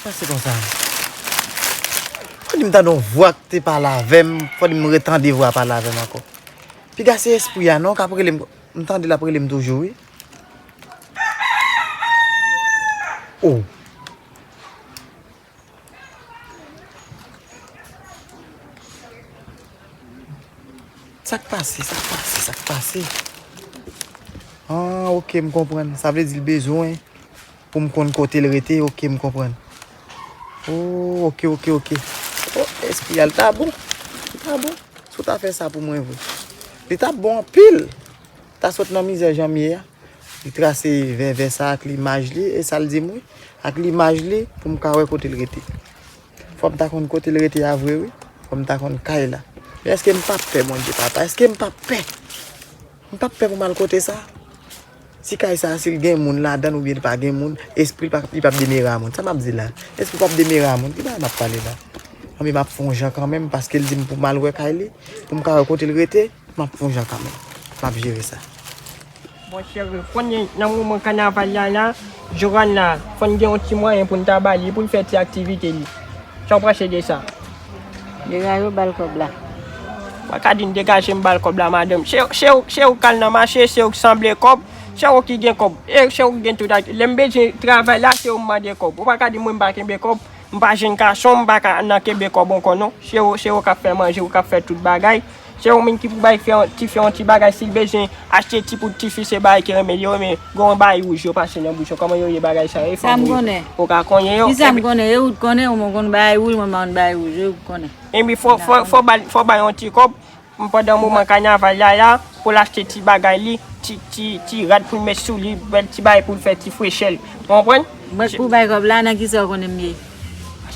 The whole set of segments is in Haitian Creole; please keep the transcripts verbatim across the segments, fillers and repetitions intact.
Sa se konsa. Fò di m tande yon vwa k te pale avè m. Fò di m retande vwa pale avè m ankò. Piga se espri a non k ap rele m. M tande l ap rele m toujou wi. Oh. Sa k pase? Sa k pase? Sa k pase? Ah, ok, m konprann. Sa vle di l bezwen pou m konn kote l rete. Ok, m konprann. Oh, ok, ok, ok. Oh, espri a, l ta bon. Li ta bon. Si w ta fè sa pou mwen vre. Li ta bon anpil. Ta sot nan mizè jan m ye a. Li trase vèvè sa ak limaj li, e sa l di m wi. Ak limaj li, pou m ka wè kote l rete. Fò m ta konn kote l rete a vre wi. Fò m ta konn kay la. Men èske m p ap pè, Bondye Papa? Èske m p ap pè? M p ap pè pou m al kote sa? Si kay sa, si l gen moun ladan l oubyen li pa gen moun, espri l pa, li p ap demere a moun. Sa m ap di la? Espri p ap demere a moun? Ki bagay m ap pale la? Anben, m ap fè yon jan kanmenm, paske l di m pou m al wè kay li, pou m ka wè kote l rete, m ap fè yon jan kanmenm. M ap jere sa. Monchè, konnen nan moman kanaval la la, Joran la, fò n gen yon ti mwayen pou n ta ba li, pou l fè ti aktivite li. Sa w panse de sa? Degaje w ba l kòb la. Ou pa ka di m degaje m ba l kòb la, madanm. Se, se, se ou k al nan mache, se ou k sanble kòb, se ou ki gen kòb. E se ou ki gen tout ak-, lè m bezwen travay la, se ou m mande kòb. Ou pa ka di mwen m pa kenbe kòb. M pa jèn gason, m pa ka nan kenbe kòb ankò non. Se ou, se ou k ap fè manje, ou k ap fè tout bagay. Se ou menm ki pou bay fè yon, tifi yon ti bagay, si l bezwen achte ti poud tifi, se bagay ki renmen, yo renmen, gen yon bagay wouj yo pase nan bouch yo. Kòman yo ye bagay sa yo? E fò m konnen. Ou ka konnen yo. Kisa m konnen? E ou t konnen, ou mwen konn bagay wouj, mwen pa konn bagay wouj, e ou t konnen. Epi fò, fò, fò ba, fò ba yon ti kòb. Pandan moman kanaval la la, pou l achte ti bagay li, ti, ti, ti rad pou l met sou li, bèl ti bagay pou l fè ti frechè l. Ou konprann? Mwen pou bay kòb la, nan kisa w konnen m ye?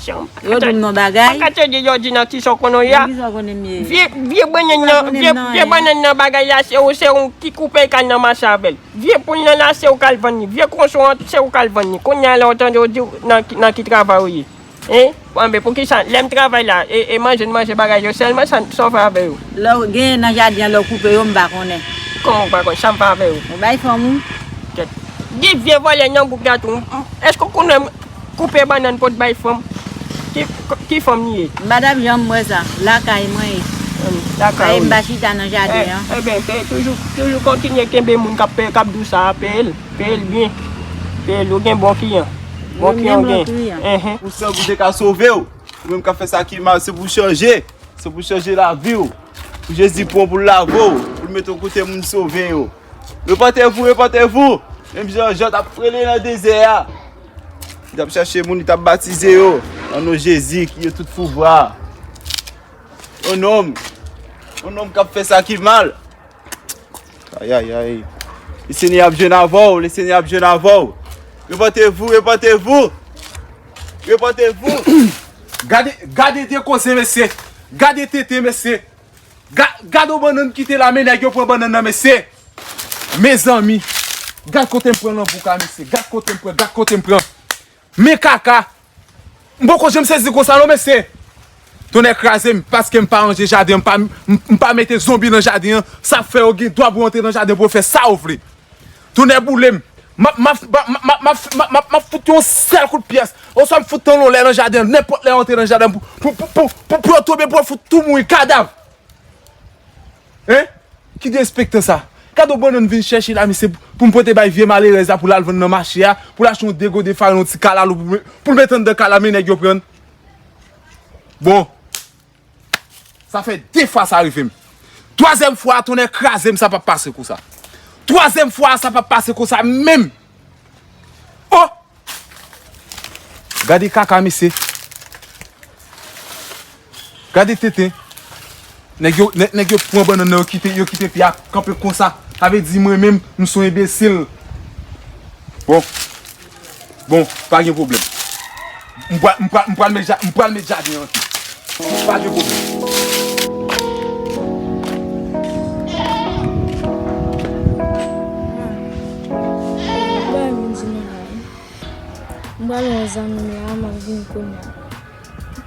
Yo di m non bagay. Mwen ka tande yo di nan kisa w konnen w ye a. Nan kisa w konnen m ye? Vye, vye bannann nan, vye, vye bannann nan bagay la, se ou, se ou ki koupe l k al nan mache avè l. Vye poul nan la, se ou k al vann li. Vye kochon an, se ou k al vann li. Kounye a la, ou tande yo di w nan ki, nan ki travay ou ye. Hein? Bon, men poukisa lè m travay la, e, e manje n manje bagay yo sèlman, sa, sa w fè avè yo? Lè w genyen nan jaden an, lè w koupe yo, m pa konnen. Kòman w pa konnen? Sa m fè avè yo? Ou bay fanm ou? Kèt. Gen vye vòlè nan gwoup la tou. M, m, èske w konnen m koupe bannann pou t bay fanm? Ki, ki fanm li ye? M pa t ap janm wè sa. Lakay mwen ye. Hmm, lakay ou ye. M pa chita nan jaden an. Ebyen, toujou, toujou kontinye kenbe moun k ap, k ap di w sa a, peye l. Peye l byen. Peye l, ou gen bon kliyan. Bon kliyan w gen. Enhen. Pou san pou te ka sove w. Ou menm k ap fè sa ki mal, se pou chanje. Se pou chanje lavi w. Pou Jezi pran w, pou l lave w, pou l mete w kote moun sove yo. Repantez-vous, repantez-vous. Menm jan Jan t ap rele nan dezè a. Li t ap chache moun, li t ap batize yo. Nan non Jezi ki gen tout pouvwa. Yon nonm. Yon nonm k ap fè sa ki mal. Ayayay. Lesenyè ap jwenn avè w, Lesenyè ap jwenn avè w. Repantez-vous, repantez-vous. Repantez-vous. Gade, gade de koze, mesye. Gade tenten, mesye. Ga-, gade yon bannann ki te la, men nèg yo pran bannann nan, mesye. Mezanmi. Gad kote m pran nan bouk la, mesye. Gad kote m pran, gad kote m pran. Men kaka. M poko janm sezi konsa non, mesye. Tonnè kraze m, paske m pa ranje jaden an, m pa, m, m pa mete zonbi nan jaden an, sa fè yo gen dwa pou yo antre nan jaden pou yo fè sa yo vle. Tonnè boule m. M ap, m ap, m ap, m ap, m ap, m ap, m ap, m ap fout yon sèl kout pyès. Oswa m fout talon lè nan jaden an, nenpòt lè yo antre nan jaden an pou, pou, pou, pou, pou, pou yo tonbe, pou yo fout tou mouri, kadav. Hein? Ki derespektan sa? Gade yon bannann vin chèche la, misye, pou m pote bay vye malerèz la pou l al vann nan mache a, pou l achte yon degode farin, yon ti kalalou pou, pou l met anndan kay la, men nèg yo pran. Bon. Sa fè de fwa sa rive m. Twazyèm fwa a, tonnè kraze m, sa p ap pase konsa. Twazyèm fwa a, sa p ap pase konsa menm. Oh! Gade kaka, mesye. Gade tenten. Nèg yo, nèg, nèg yo pran bannann nan, yo kite, yo kite pye a kanpe konsa. Sa vle di mwen menm, m se yon enbesil. Bon. Bon, pa gen pwoblèm. M pral, m pral, m pral met ja-, m pral met jaden an tou. Pa gen pwoblèm. Bay m di nou la. M pral wè zanmi m la, m ap vin kounye a.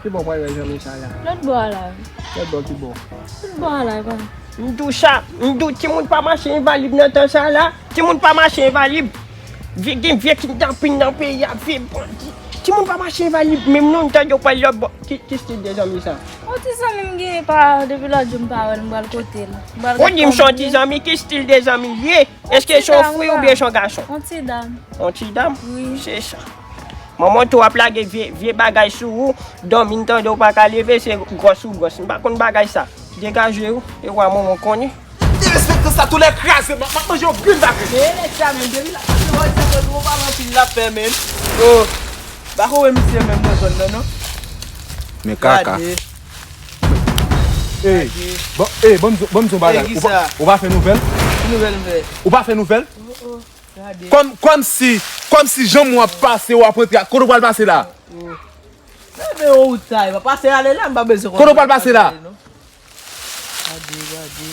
Ki bò w pral wè zanmi sa la? Lòt bò a la wi. Lòt bò ki bò? Lòt bò a la, epa. M di w sa, m di w timoun pa mache envalib nan tan sa la. Timoun pa mache envalib. Vye, gen vye kidnapin nan peyi a, vye bandi. Timoun pa mache envalib menm non, m tande w pral lòt bò. Ki, ki stil de zanmi sa? Yon ti zanmi m genyen pa, depi lòt jou m pa wè l, m pral kote l. M pral Ou di m se yon ti zanmi, ki stil de zanmi l ye? Èske se yon fi oubyen se yon gason? Yon ti dam. Yon ti dam? Wi. Se sa. Manman tou ap lage vye, vye bagay sou ou, dòmi n tande w pa ka leve, se gwòs ou gwòs. M pa konn bagay sa. Degaje w, e wa manman konnen. Derespektan sa tou lè kraze, m ap manje yon grenn bagay. Men nèg sa menm, depi l ap pase bò isit, mwen tou, w pale anpil l ap fè menm. Oh, pa ko wè misye menm nan zòn nan, non. Men kaka. Gade. Ey, bon, ey, ban m di, ban m di yon bagay. Ou pa, ou pa fè nouvèl? Ki nouvèl m fè? Ou pa fè nouvèl? Oh, oh. Gade. Kòm, kòmsi, kòmsi janm w ap pase, w ap rantre, kote w pral pase la? Oh. Men, men, wout sa, e pa pase ale la, m pa bezwen Kote w pral pase la? Gade, gade.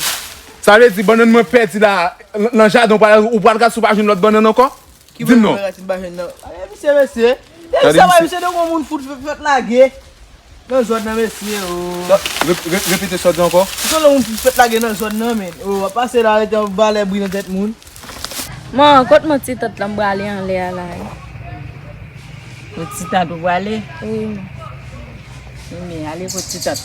Sa vle di bannann mwen pèdi la, nan, nan jaden, ou pral, ou pral gad si w pa jwenn lòt bannann ankò? Di m non. Ki bannann mwen pèdi m pa jwenn nan? Ale, misye, mesye. Depi sa, misye, de yon moun fout fèt, fèt lage nan zòn nan, mesye, oh. Rep-, rep-, repete sa w di ankò. Misye, yon moun fout fèt lage nan zòn nan, men. Oh, w ap pase la, rete yon valè bri nan tèt moun. Man, kot mwen ti tant lan m prale anlè a la? Kot ti tant ou prale? Wi, man. Ebyen, ale kot ti tant.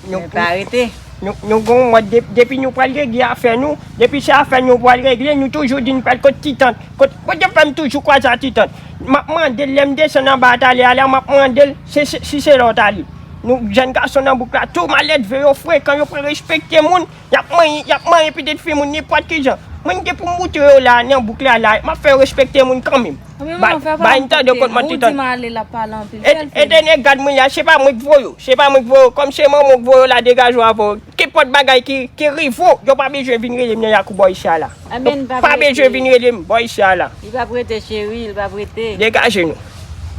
Men pa rete. Nou, nou gon mòd de-, depi nou pral regle afè nou, depi se afè nou pral regle, nou toujou di n pral kot ti tant. Kot, kot yo fè m toujou kwaze a ti tant. M ap mande l, lè m desann anba a talè a la, m ap mande l, se, se, si se la w t ale. Nou, jèn gason nan bouk la, tou malèdve yo frekan, yo pa respekte moun. Y ap manyen, y ap manyen pitit fi moun nenpòt ki jan. Mwen gen pou m moutre yo la, nan bouk la, la, m ap fè yo respekte moun kanmenm. Bay, bay m tande kot mwen ti tant. Ou di m ale l ap pale anpil. Fè l fini. E te nèg gad mwen la, se pa mwen k voye yo. Se pa mwen k voye yo. Kòm se manman w k voye yo la, degaje w avè yo. Kenpòt bagay ki, ki rive w, yo pa bezwen vin rele m nan lakou bò isi a la. Yo pa bezwen vin rele m bò isi a la. Li p ap rete, cheri, li p ap rete. Degaje nou.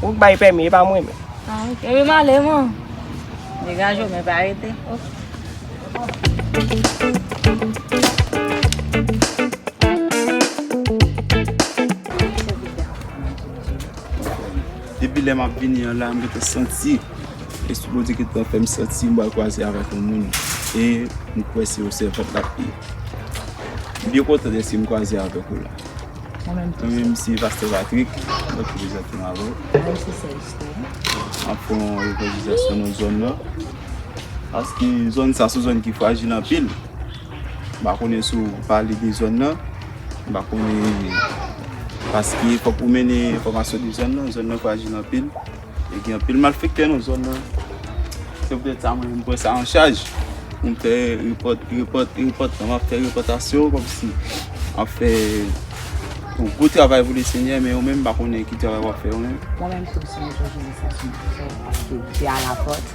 Ou k bay pèmi, e pa mwen menm. Ah, ok. Epi m ale, man. Degaje w, men pa rete. Ok. Depi lè m ap vini an la, m gentan santi Lespri Bondye gentan fè m santi m pral kwaze avèk yon moun. E m kwè se yon sèvant l ap ye. M byen kontan dèske m kwaze avèk ou la. Mwen menm tou. Mwen menm se Pastè Patrick, mwen ki prezante m avè w. Mwen se Sè Esther. M ap fè yon evanjelizasyon nan zòn nan. Paske zòn sa se yon zòn ki frajil anpil. M pa konnen si w pale de zòn nan. M pa konnen paske fòk ou mennen enfòmasyon de zòn nan. Zòn nan frajil anpil. E gen anpil malfektè nan zòn nan. Se poutèt sa mwen, m pran sa an chaj. Pou m fè repòt, repòt, repòt. M ap fè repòtasyon kòmsi m ap fè yon gwo travay pou Lesenyè, men ou menm, m pa konnen ki travay w ap fè ou menm. Mwen menm tou, se yon evanjelizasyon m ap fè, paske m te alapòt,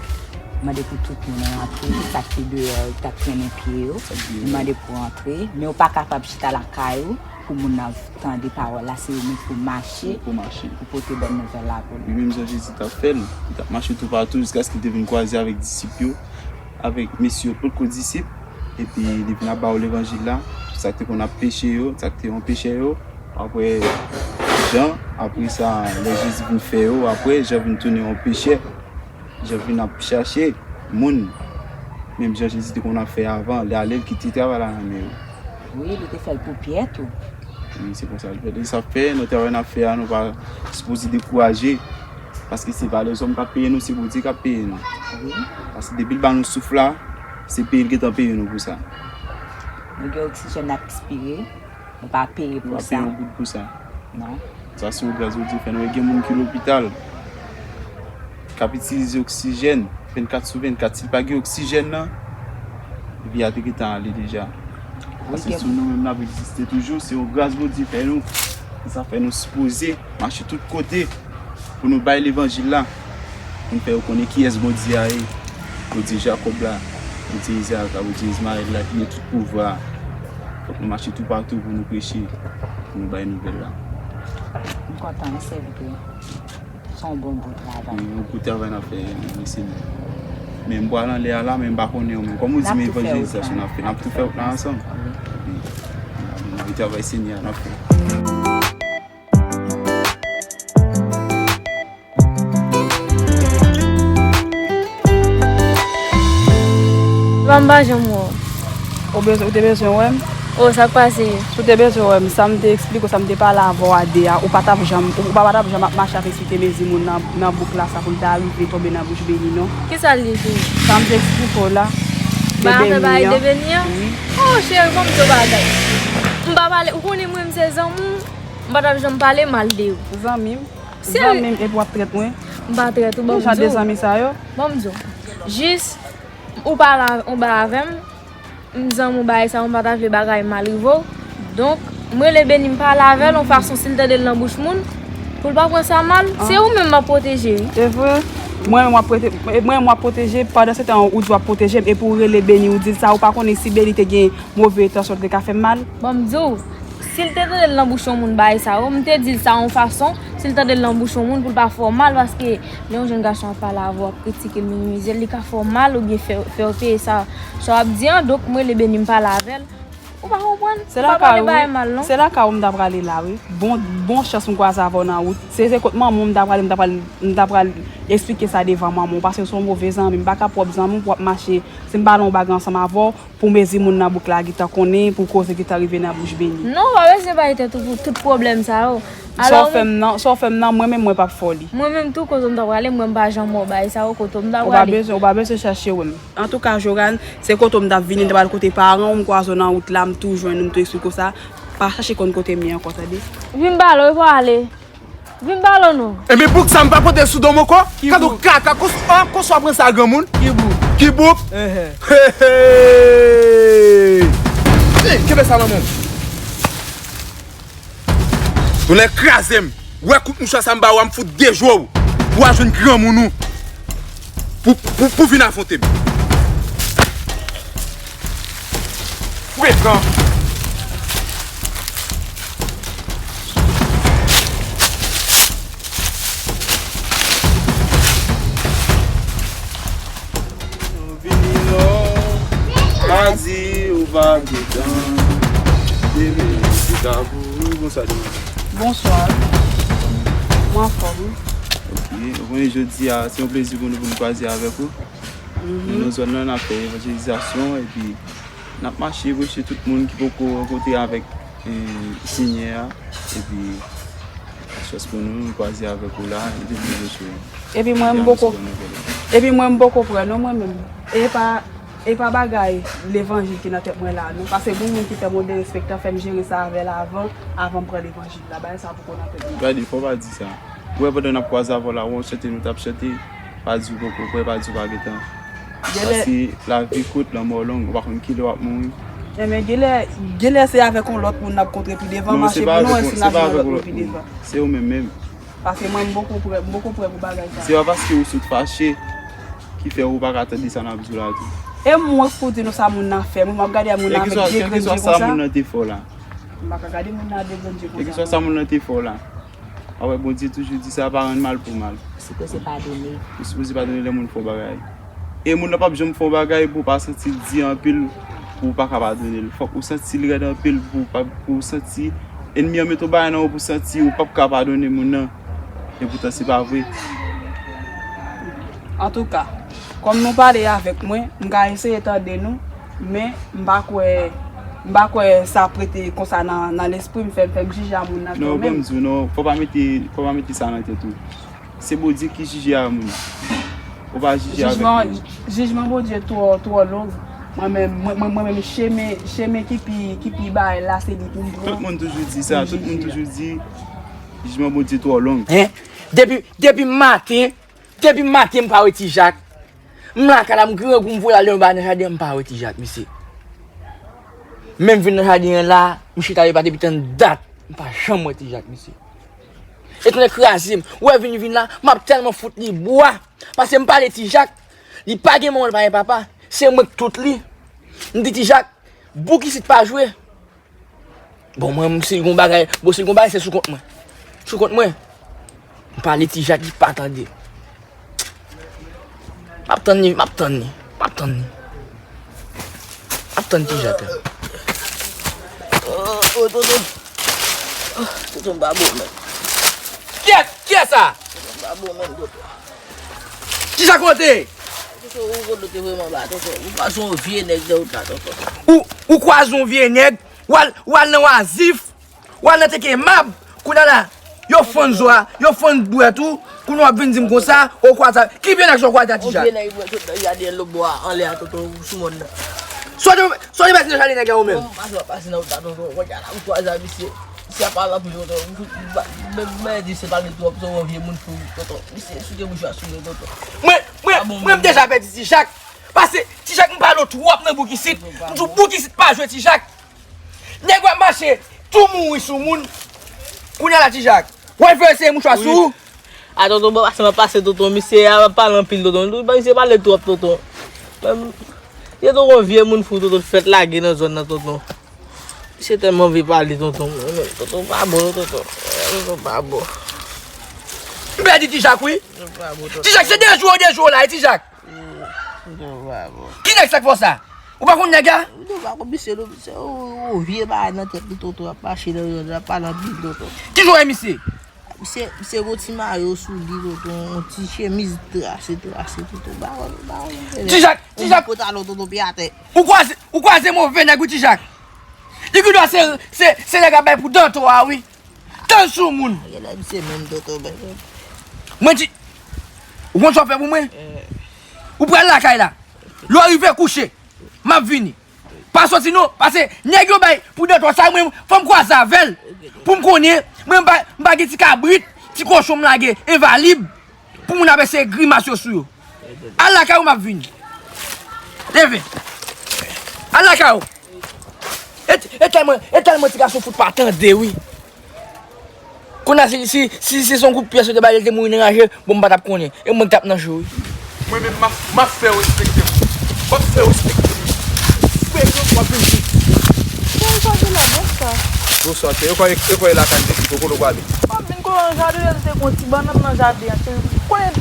m mande pou tout moun rantre, sa k te deyò, ki t ap trennen pye yo, m mande pou rantre, men ou pa kapab chita lakay ou, pou moun nan tande pawòl la, se ou menm pou mache, pou mache, pou pote bòn nouvèl la pou li. Li menm jan Jezi t ap fè l, li t ap mache toupatou jiskaske l te vin kwaze avèk disip yo, avèk mesye yo potko disip, epi li vin ap ba yo levanjil la, sa k te konn ap peche yo, sa k te yon pechè yo, apre Jan, apre sa, lè Jezi vin fè yo, apre Jan vin tounen yon pechè. Jan vin ap chache moun, menm jan Jezi te konn ap fè avan, li ale, l kite travay la nan men yo. Wi, li te fè l pou Pyè tou. Wi, se konsa l fèt. E sa fè, nan travay n ap fè a, nou pa sipoze dekouraje. Paske se pa lèzòm k ap peye nou, se Bondye k ap peye nou. Wi. Paske depi l ba nou souf la, se peye l gentan peye nou pou sa. Nou gen oksijèn n ap ekspire. Nou pa peye pou sa. Nou pa peye yon goud pou sa. Non. Sa se yon gras Bondye fè nou. E gen moun ki lopital, k ap itilize oksijèn vennkat sou vennkat. Si l pa gen oksijèn nan, vi a te gentan ale deja. Paske si nou menm n ap egziste toujou, se yon gras Bondye fè nou. E sa fè nou sipoze mache tout kote. Pou nou bay levanjil la, pou n fè yo konnen kiyès Bondye a ye, Bondye Jakòb la, Bondye Izarak la, Bondye Izmayèl la, ki gen tout pouvwa a. Fòk nou mache toupatou pou nou preche, pou nou bay nouvèl la. M kontan, m sèvi tou. Se yon bon, bon travay. Wi, yon gwo travay n ap fè, mesye. Men m pral anlè a la, men m pa konnen yo menm. Kòm ou di, men evanjelizasyon n ap fè, n ap tou fè wout la ansanm. Wi. Wi, travay Senyè a n ap fè. Epa m pa janm wè w. Ou bezwen, ou te bezwen wè m? Oh, sa k pase? Si w te bezwen wè m, sa m te eksplike w, sa m te pale avè w a de a, ou pa t ap janm, ou pa, pa t ap janm ap mache ap eksplike mezi moun nan, nan bouk la sa pou l ta rive tonbe nan bouch Beni, non. Kisa l ye, cheri? Sa m te eksplike w la. De Beni an. Bagay de Beni an? Wi. Oh, cheri, ban m di w bagay. M pa pale, ou konnen mwen, m se zanmi w, m pa t ap janm pale mal de ou. Zanmi m? Zanmi m, epi w ap trèt mwen? M pa trèt ou, ban m di w. Ki jan de zanmi sa yo? Ban m di w. Jis, ou pale anba avè m, m zanmi w bagay sa yo, m pa ta vle bagay mal rive w. Donk, m rele Beni, m pale avè l yon fason, si l tande l nan bouch moun, pou l pa pran sa mal. Se ou menm m ap pwoteje, wi. Se vre? Mwen menm w ap pwote-, mwen menm w ap pwoteje, pandan se tan ou di w ap pwoteje m, epi w rele Beni, ou di l sa, ou pa konnen si Beni te gen move entansyon, l te ka fè m mal? Ban m di w, si l te tande l nan bouch yon moun bagay sa yo, m te di l sa yon fason, si l tande l nan bouch yon moun pou l pa fè w mal, paske lè yon jèn gason ap pale avè w, ap kritike l, minimize l, li ka fè w mal oubyen fè, fè w peye sa, sa w ap di an. Donk, m rele Beni, m pale avè l. Ou pa konprann? Ou pa pale bagay mal, non. Se lakay ou m ta prale la, wi. Bon, bon chans m kwaze avè w nan wout. Se, se kot manman w m ta prale, m ta pral, m ta pral eksplike sa devan manman w, paske se yon move zanmi, m pa ka pwòp zanmi w pou w ap mache, si m pale yon bagay ansanm avè w, pou mezi moun nan bouk la gentan konnen, pou koze gentan rive nan bouch Beni. Non, ou pa bezwen bay tèt ou pou tout pwoblèm sa yo. Sa w fè m nan, sa w fè m nan, mwen menm mwen p ap fè w li. Mwen menm tou, kote w m ta prale, mwen m pa janm wè w bagay sa yo, kote w m ta prale. Ou pa bezwen, ou pa bezwen chache wè m. Antouka, Jorane, se kote w m t ap vini, m t ap al kote paran w, m kwaze w nan wout la, m tou jwenn ou, m tou eksplike w sa. Pa chache konn kote m ye ankò, tande? Vin pale w, e pa w ale. Vin pale w non. Enben bouk sa m pa pote sou do m ankò. Ki bouk? Kado kaka, kòs, an, kòs w ap pran sa granmoun? Ki bouk? Ki bouk? Hey, hey! Hey, kenbe sa nan men w. Tonnè kraze m. Wè kout mouchwa sa m ba ou a, m fout dejwe w. Pou w al jwenn granmoun ou. Pou, pou, pou vin afwonte m. Frekan. Vini non. Pa di ou pa gentan. Demen, se ta pou ou. Bonswa, demen. Bonswa. Mwen anfòm, wi. Ok, ou konnen jodi a, se yon plezi pou nou, pou nou kwaze avèk ou. Nou nan zòn nan, n ap fè evanjelizasyon, epi n ap mache preche tout moun ki poko rankontre avèk, e, Senyè a, epi chans pou nou, nou kwaze avèk ou la, epi nou preche. Epi mwen, m poko, epi mwen, m poko prè, non, mwen menm. E pa, e pa bagay levanjil ki nan tèt mwen la, non. Paske gen yon moun ki fè m yon derespektan, fè m jere sa avè l avan, avan m pran levanjil la. Bagay sa poko nan tèt mwen. Gade, fò w pa di sa. Ou wè, pandan n ap kwaze avè w la, ou wè yon chante nou t ap chante, pa di w poko prè, pa di w pa gentan. Paske lavi kout, lanmò long, ou pa konn kilè w ap mouri. Enben, genlè, genlè se avèk yon lòt moun n ap kontre pi devan, mache pou nou wè si n ap jwenn yon lòt moun pi devan. Se ou menm menm. Paske mwen, m poko prè, m poko prè pou bagay sa. Se pa paske ou sot fache ki fè ou pa ka tande sa n ap di w la tou. E mwen k pou di nou sa moun nan fè m, wi, m ap gade moun nan avèk de grenn je konsa. Kèlkeswa sa moun nan te fè w la. M pa ka gade moun nan de grenn je konsa. Kèlkeswa sa moun nan te fè w la. A wè, Bondye toujou di sa, pa rann mal pou mal. Ou sipoze padone. Ou sipoze padone lè moun fè w bagay. E moun nan p ap janm fè w bagay pou w pa santi l di anpil, pou w pa ka padone l. Fòk ou santi l rèd anpil pou w pa, pou w santi ènmi an mete w bagay nan ou pou w santi ou p ap ka padone moun nan. Epoutan se pa vre. Antouka, kòm nou pale avèk mwen, m ka eseye tande nou, men m pa kwè, m pa kwè sa ap rete konsa nan, nan lespri m, fè, fè m jije a moun nan kanmenm. Non, ban m di w, non, fò w pa mete, fò w pa mete sa nan tèt ou. Se Bondye ki jije a moun. Ou pa jije avèk moun. Jijman, jijman Bondye twò, twò long. Mwen menm, mwen, mwen, mwen menm, chemen, chemen ki pi, ki pi bay la, se li pou m pran. Tout moun toujou di sa, tout moun toujou di, jijman Bondye twò long. Hein? Depi, depi maten, depi maten m pa wè Ti Jak. M lakay la, m grangou, m voye al nan yon bagay nan jaden an, m pa wè Ti Jak, mesye. Men m vin nan jaden an la, m chita, yo pa depi tann dat, m pa janm wè Ti Jak, mesye. E tonnè kraze m. Ou wè vin vin la, m ap tèlman fout li bwa. Paske m pale Ti Jak, li pa gen manman, li pa gen papa. Se mwen k tout li. M di Ti Jak, bouk isit pa jwe. Bon, mwen, si l gon bagay, bon, si l gon bagay, se sou kont mwen. Sou kont mwen. M pale Ti Jak, li pa tande. M ap tann li, m ap tann li, m ap tann li. M ap tann Ti Jak la. Oh, oh, tonton. Oh, tonton, m pa bon menm. Kiyès, kiyès sa? Tonton, m pa bon menm, tonton. Kisa kote? Tonton, ou kote te vrèman ba, tonton. Ou kwaze yon vye nèg nan wout la, tonton. Ou, ou kwaze yon vye nèg? W al, w al nan Wazif, w al nan Teke Mab, kounye a la, yo fann zo a, yo fann dwèt ou, kounye a w ap vin di m konsa, ou kwaza, ki vye nèg sa w kwaza Tijak? Yon vye nèg mwen sot nan jaden lòtbò a, anlè a, tonton, sou mòn nan. Sòti, sòti pase nan jaden nèg la ou menm. Bon, pase, pase nan wout la, tonton, kounye a la, m kwaze misye, misye ap pale anpil, tonton, m, m, m, m di se pale twòp, se yon vye moun fou, tonton, misye soute bouch la sou mwen, tonton. Mwen, mwen, mwen, m deja pèdi Tijak, pase Tijak m pale w twòp nan bouk isit, m di w bouk isit pa jwe Tijak. Nèg w ap mache, tou mouri sou moun. Kounye a la, Tijak. W al fè eseye mouchwa sou ou. A, tonton, bon, pase, m ap pase, tonton. Misye a pale anpil, tonton. Misye pale twòp, tonton. Men, se tonton vye moun fou, tonton, fèt lage nan zòn nan, tonton. Misye tèlman vle pale, tonton. Tonton pa bon, non, tonton. Tonton pa bon. M pèdi Tijak, wi. Tonton pa bon, tonton. Tijak, se de jou, de jou la, wi, Tijak. Tonton pa bon. Ki nèg sa k fè w sa? Ou pa konn nèg la? Tonton pa konn misye, non, misye, o, o, vye bagay nan tèt li, tonton, ap mache nan, nan, ap pale anpil, tonton. Ki jan w wè misye? Misye, misye gon ti mayo sou li, tonton, yon ti chemiz trase, trase, tonton, pa konn, pa konn. Tijak, Tijak. Yon pantalon, tonton, pye atè. Ou kwaze, ou kwaze move nèg, wi, Tijak. Li gendwa se, se, se nèg ap bay pou Danto a, wi. Tann sou moun. Genlè misye menm, tonton, men. Mwen di, ou konn sa w fè pou mwen? Ou pral lakay la. Lè w rive kouche, m ap vini. Pa soti non, pase nèg yo bay pou Danto sa, mwen, fò m kwaze avè l. Pou m konnen, mwen, m pa, m pa gen ti kabrit, ti kochon m lage envalib. Pou moun ap eseye grimas yo sou yo. Al lakay ou, m ap vini. Leve. Al lakay ou. E, e tèlman, e tèlman ti gason fout pa tande, wi. Kounye a, si, si, si, si se yon kout pyè yo te ba li, li te mouri nan raje, bon, m pa t ap konnen. E mwen ki t ap nan cho, wi. Mwen menm, m ap, m ap fè w respekte m. M ap fè w respekte m. Fè yo, w ap vin di. Bon, sa te la, bon, sa. Bonswa, cheri. E kòman, e kòman lakay te pito, kote w prale? M ap vin kote w nan jaden an, te gon ti bannann nan jaden an, cheri. Konnen,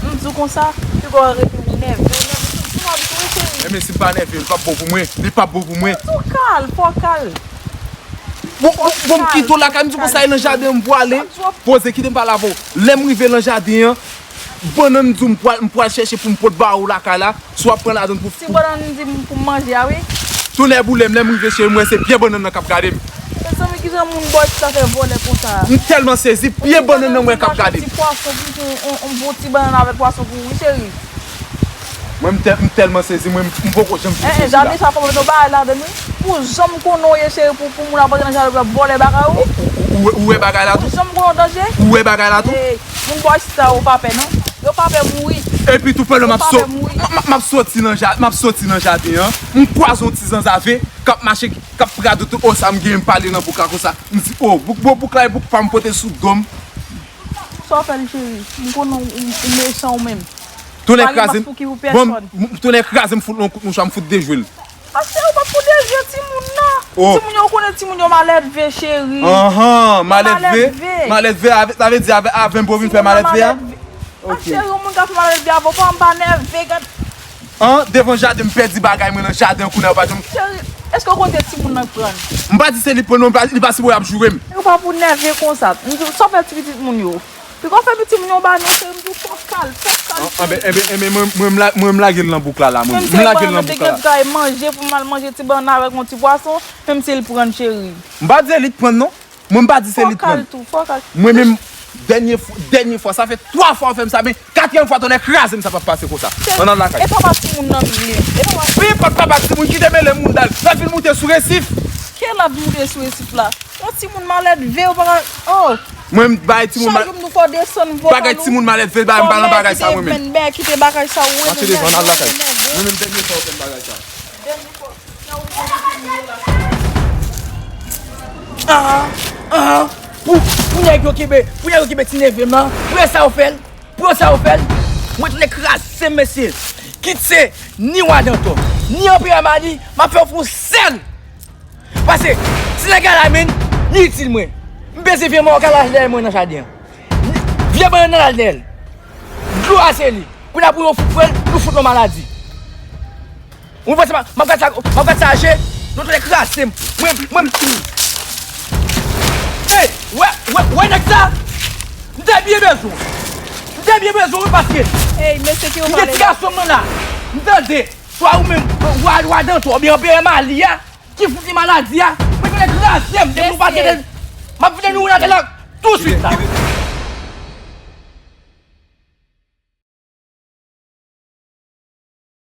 m di w konsa, piga w rete w nève, w nève, m di w, m ap di w, wi, cheri. Enben, si m pa nève, li p ap bon pou mwen. Li p ap bon pou mwen. Tou kal, fò kal. Bon, bon, bon, m kite w lakay, m di w konsa, e nan jaden an m pwale. Poze, kite m pale avè w. Lè m rive nan jaden an, bannann m di w m pral, m pral chèche pou m pot ba ou lakay la, si w ap pran ladann pou. Ti bannann m di m pou m manje a, wi. Tonnè boule m, lè m rive cheri, m wè se pye bannann nan k ap gade m. Mezanmi, kijan moun bò isit la fè vòlè konsa? M tèlman sezi, pye bannann nan m wè k ap gade m. Ti pwason pou, pou, yon, yon bon ti bannann avèk pwason pou ou, wi, cheri. Mwen, m tè-, m tèlman sezi, mwen, m, m poko janm sezi. Eh, eh, jaden sa kòmanse yon bagay ladann, wi. Pou jan m konnen w ye, cheri, pou, pou moun ap antre nan jaden w ap vòlè bagay ou. Ou, ou, ou, ou wè bagay la tou? Pou jan m konnen w danje. Ou wè bagay la tou? Eh, moun bò isit la, yo pa pè, non. Yo pa pè mouri. Epi tou, pandan m ap sot-, m, m, m ap soti nan ja-, m ap soti nan jaden an, m kwaze yon ti zanzave k ap mache, k ap radote, o, sa m genyen, m pale nan bouk la konsa. M di, o, bouk, bon, bouk la, e bouk pa m pote sou do m. Sa w fè l, cheri? M konnen w, w, w mechan ou menm. Tonnè kraze m. Bon, m, tonnè kraze m fout l yon kout mouchwa, m fout dejwe l. Ase ou pa pou dejwe timoun nan. Oh. Timoun yo, ou konnen timoun yo malèdve, cheri. Anhan, malèdve. Malèdve. Malèdve, avè, sa vle di avè, avè m pou vin fè malèdve a? Timoun nan malèdve. Ok. A, cheri, yon moun ka fè malèdve avè w, pa m pa nève, gad. An, devan jaden, m pèdi bagay mwen nan jaden, kounye a yo pa janm. Cheri, èske w konn se timoun nan k pran l? M pa di se li k pran l non, li pa sipoze ap joure m. Ou pa pou nève konsa. M di w, sa w fè ti pitit moun yo? Piga w fè pitit moun yo ba non, cheri, m di w fò kal, fò kal, cheri. Enben, enben, enben, mwen, mwen, m la-, mwen, m lage l nan bouk la, la, mwen. M lage l nan bouk la. Menm si l pran nan te gen kay manje pou m al manje ti bannann avèk yon ti pwason, menm si l pran, cheri. M pa di se li k pran l non. Mwen, m pa di se li k pran l. Fò kal tou, fò kal. Mwen menm, dènye fwa, dènye fwa, sa fè twa fwa w fè m sa, men katriyèm fwa, tonnè kraze m, sa p ap pase konsa. Ann al lakay. E papa timoun nan m ye. E papa. Wi, pa papa timoun ki te mele moun dal. L ap vin moute sou resif. Ki l ap moute sou resif la? Yon timoun malèdve, ou pa ka, oh. Mwen, m bay timoun mal-, chak jou m nou fò desann vokal ou. Bagay timoun malèdve, bay m pa nan bagay sa, mwen menm. Bèk, kite bagay sa, ou renmen. Mache devan, al lakay. Mwen menm, dènye fwa w fè m bagay sa. Dènye fwa. Ah, ah, pou, pou nèg yo kenbe, pou nèg yo kenbe ti neve m nan, pou yo sa yo fè l, pou yo sa yo fè l, mwen tounen kraze m, mesye. Kit se ni Wa Dantò, ni Anperè Mali, m ap fè yo fè yon sèl. Pase, ti nèg la la menm, li itil mwen. M peze vye mawòk la laj dèyè mwen nan jaden an. Vye bannann nan laj dèyè l. Dlo a se li. Kounye a pou yo fout fre l, nou fout nan maladi. Ou panse m ap, m ap gad sa, m ap gad sa aje? Non, tonnè kraze m. Mwen, mwen. Ey, wè, wè, wè nèg sa? M te byen bezwen w. M te byen bezwen w, wi, paske. Ey, mesye ki yo pale. M gen ti gason m nan la. M tande. Swa ou menm, Wa, Wa Dantò, oubyen Anperè Mali a. Ki fout li maladi a? Mwen konnen kraze m, depi nou pa tande. M ap vide nou nan tèt la touswit la.